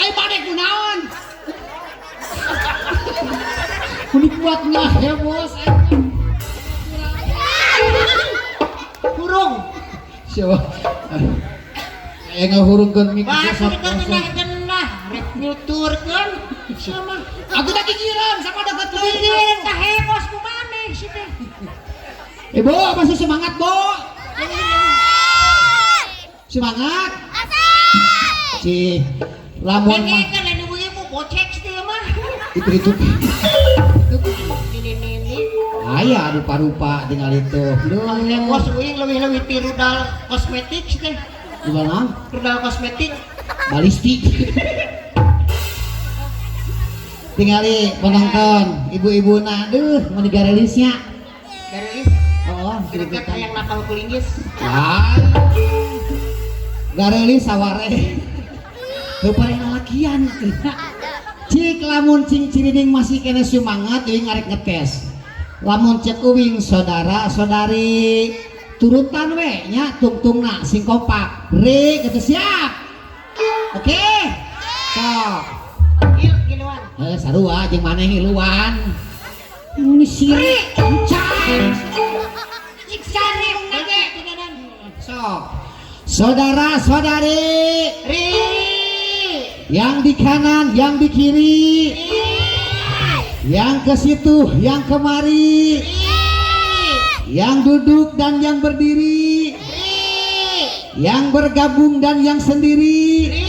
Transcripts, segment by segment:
Ai bade kunaon? Kudu kuat ngahebos aing. Hurung. Siapa? Aya ngahurungkeun mik. Bahasa genah-genah rek nyuturkeun sama. Aku tak gigiran sama deket Gigireun ka hebos ku maneh si teh. Eh, Bo, masih semangat, Bo? Semangat. Si lamun mah Dengekeun lain ibu-ibu bocek si teh mah. Itu itu. Nini-nini. Aya rupa-rupa tinggal itu. Duh, Hebos uing leuwih-leuwih ti rudal kosmetik si teh. Gimana? Rudal kosmetik. Balistik. Tingali penonton, ibu-ibu na, duh, mau digarelisnya. Garelis. Oh, Greget hayang nakal kulinggis. Ah. Garelis saware. Heuh pare lalakian atuh. Cik lamun cing cirining masih kene semangat euy ngarek ngetes. Lamun cek uwing saudara saudari turutan we nya tungtungna sing kompak. Ri kitu siap. Oke. Sok. Il giluan. Heuh sarua jeung maneh ngiluan. Ini sirik encan. Sari nage. Sok. Saudara-saudari Ri. yang di kanan, yang di kiri, Ri. yang ke situ, yang kemari, Ri. yang duduk dan yang berdiri, Ri. yang bergabung dan yang sendiri. Ri.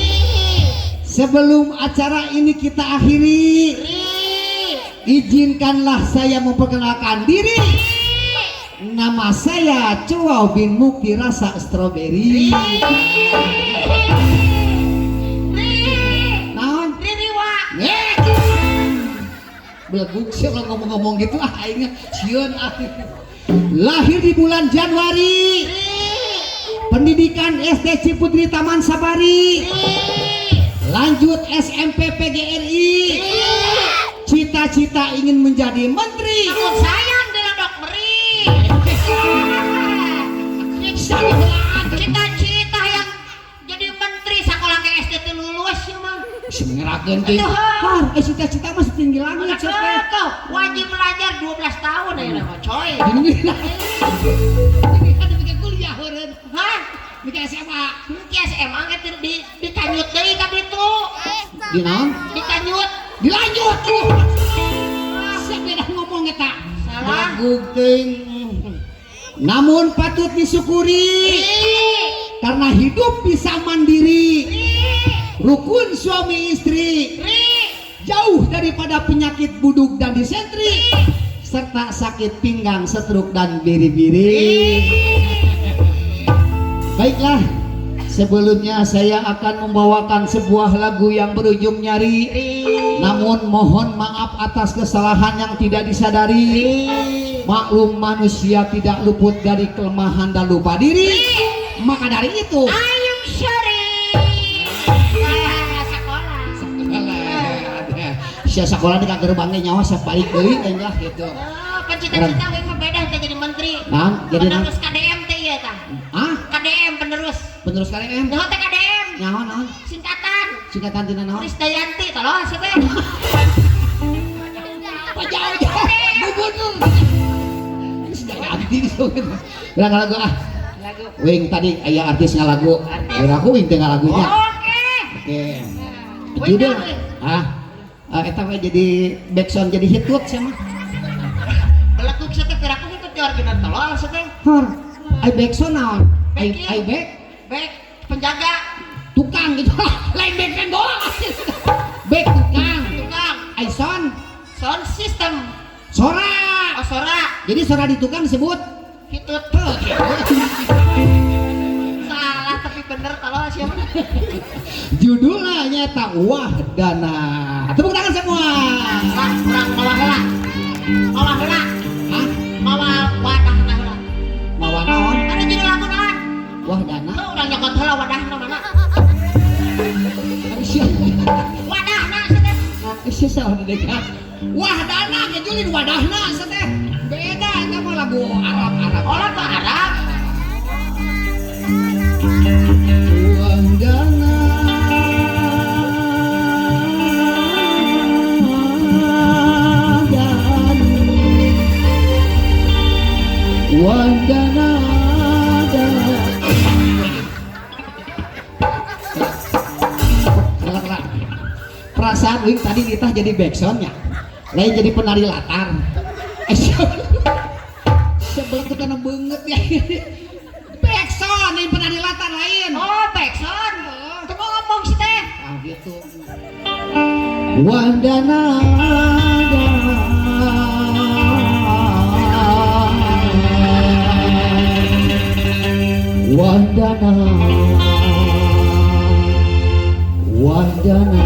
Sebelum acara ini kita akhiri, Ri. izinkanlah saya memperkenalkan diri. Nama saya Cuau bin Mukti rasa stroberi. Ri. Naon? Ririwa. Eh. Beleguk sih kalau ngomong-ngomong gitu ah aingnya sieun ah. Lahir di bulan Januari. Ri. Pendidikan SD Ciputri Taman Safari. Ri. Lanjut SMP PGRI. Ri. Cita-cita ingin menjadi menteri. Namun sayang diledok meri. Cita-cita yang jadi menteri sekolah ke SD teu lulus ya mah. Sengerakeun teh. Atuh. Har, cita-cita mah setinggi langit sia teh. Kau wajib belajar 12 tahun ya mah coy. Ini kan bikin kuliah heureun. Hah? Bikin SMA. Ki SMA ge teu di dikanyut deui ka ditu. Di naon? Dikanyut. Dilanjut. Sia beda ngomong eta. Salah. Belegug teuing. Namun patut disyukuri Ri. karena hidup bisa mandiri. Ri. Rukun suami istri, Ri. jauh daripada penyakit buduk dan disentri, serta sakit pinggang, stroke dan biri-biri. Baiklah, sebelumnya saya akan membawakan sebuah lagu yang berujung nyari. Ri. Namun mohon maaf atas kesalahan yang tidak disadari. Ri. Maklum manusia tidak luput dari kelemahan dan lupa diri. Maka dari itu, I'm sorry. Ah, sekolah. Sia sekolah di gerbangnya nyawa sia balik deui aing lah gitu. Oh, kan cita-cita we mah beda teh jadi menteri. Nah, jadi naon? Penerus KDM teh ieu tah. Ah, KDM penerus. Penerus KDM. Nyaho teh KDM. Nyaho naon? Singkatan. Singkatan tina naon? Krisdayanti tolong sih teh. Apa jauh-jauh? Gubernur. Krisdayanti gitu. Bilang lagu ah. Lagu. Wing tadi aya artis ngalagu. Artis. Aku wing teh ngalagunya. Oke. Oke. Wing Judul naon, wing? ah. Ah, eta we jadi backsound jadi hitut sia mah. Belekuk sih teh piraku ngikut di original tolol sih teh. Hor. Ai backsound naon? Ai Backing. ai back Back penjaga. Tukang gitu. Lain back main bola. Back tukang. Tukang. Ai sound Sound system. Sora. Oh, sora. Jadi sora di tukang disebut Hitut. Heuh, gitu. Salah tapi bener tolol siapa? Judulnya nyata Wahdana. Tepuk tangan semua. Lah, kurang mawa heula. Mawa heula. Hah? Mawa wadahna heula. Mawa naon? Ada judul lagu naon? Wahdana. Tuh urang nyokot heula wadahna mana? Aduh, sia. Wadahna sih teh. Sia salah dedekan. Wahdana ge julid wadahna sia teh. Beda eta mah lagu Arab-Arab. Oh, lagu Arab. Wahdana. Kela. Perasaan uing tadi nitah jadi backsoundnya. Lain jadi penari latar. Sebelah kita banget ya. Backsound yang penari latar lain. Oh, backsound. Teu ngomong sih teh. Ah gitu. Wandana Wandana Wandana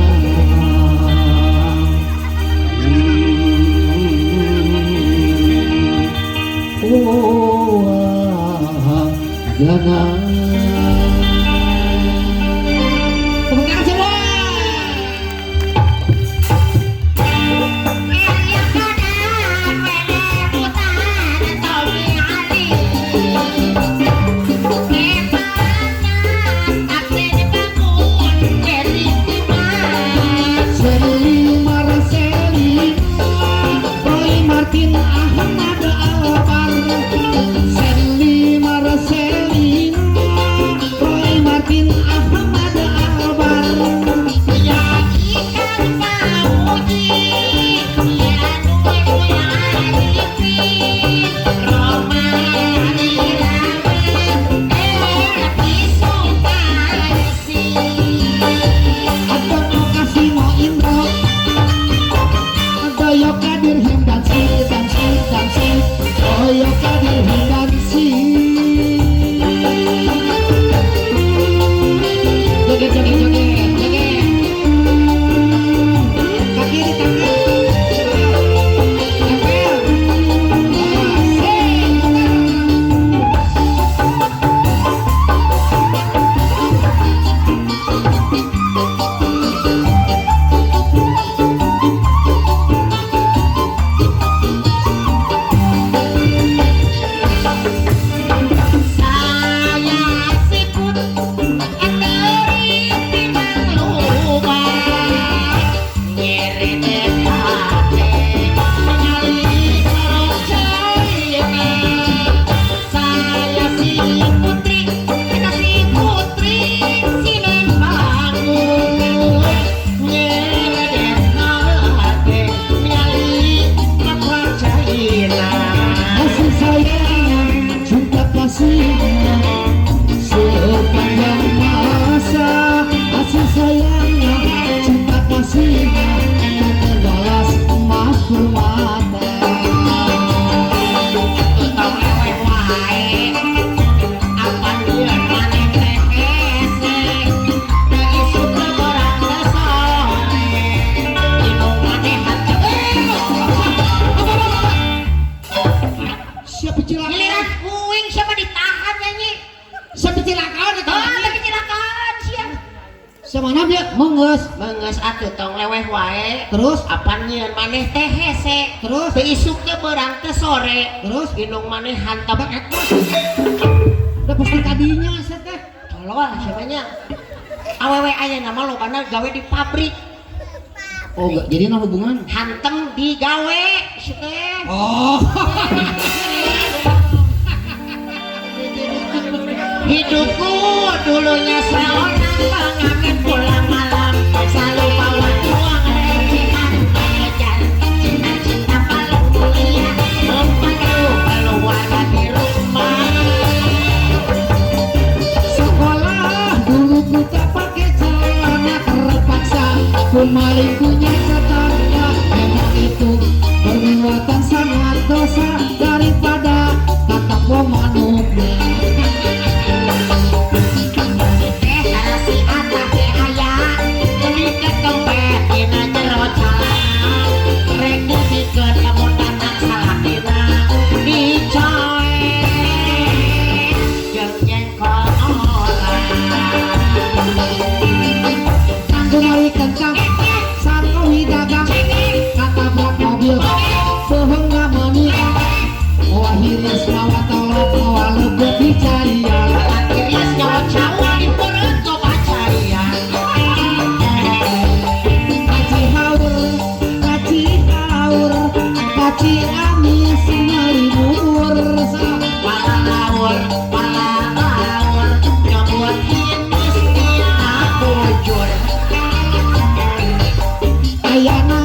Oh Wandana. Tepuk tangan semua. Sherly Marcelina, Roy Martin Ahmad Albar. Sherly Marcelina, Roy Martin Ahmad Albar. Ya ikan pauji, ya nurul arifin, Roma Irama, Epi Sukasi. Ada Kasimo Indro, ada Yokadir Himdansi, Dansi, Dansi, oh Yokadir Himdansi. Joget, joget, joget, joget. Kaki di tangan. Tempel. Asik, putar. Saya sikut enteri pinang lubang, nyeri hati nyali sorong cerita. Saya si putri, kita si putri sinen bangun, nyeri hati nyali mata caina. Kasih sayang, cinta kasihnya sepanjang masa. Kasih sayangnya, cinta kasihnya tak terbalas emas permata. Tong leweh wae, apa nyieun maneh teh hese, da isuk teu beurang teu sore, indung maneh henteu. Siapa cilaka? Giliran uing siapa ditahan nyanyi. Siapa cilakaan eta? Oh, tapi cilakaan sia. Samana dia mengeus. Mengeus atuh tong leweh wae. Terus Apa nyieun maneh teh hese, terus teu isuk teu beurang teu sore, terus indung maneh hantam. Udah pasti kadinya sia teh. Tolol siapanya. Awewe aya nama lobana gawe di pabrik. Oh, enggak. Jadi nah hubungan. Hantem digawe si teh. Oh. Hidupku dulunya seorang pengamen pulang malam, selalu bawa uang recehan, mengejar cita-cita paling mulia, membantu keluarga di rumah. Sekolah dulu ku tak pakai celana, terpaksa ku maling punya tetangga. Memang itu perbuatan sangat dosa daripada kata pemanuknya. Teh si atah teh aya, meuni ketempet dina jero calana, rek dibikeun lamun datang salakina, dicoek jeung jengkol olah. Kanggo mawi kencang, sarkowi dagang, katabrak mobil, bohong ngameni, moal hiris mawa tolok, moal leukeut dicarian. Tiris nyawa cawa di perut loba carian. Kaci haur, kaci haur, kaci amis ngalibur. Palalaur, palalaur, nyebut hinus dina bujur. Ayana.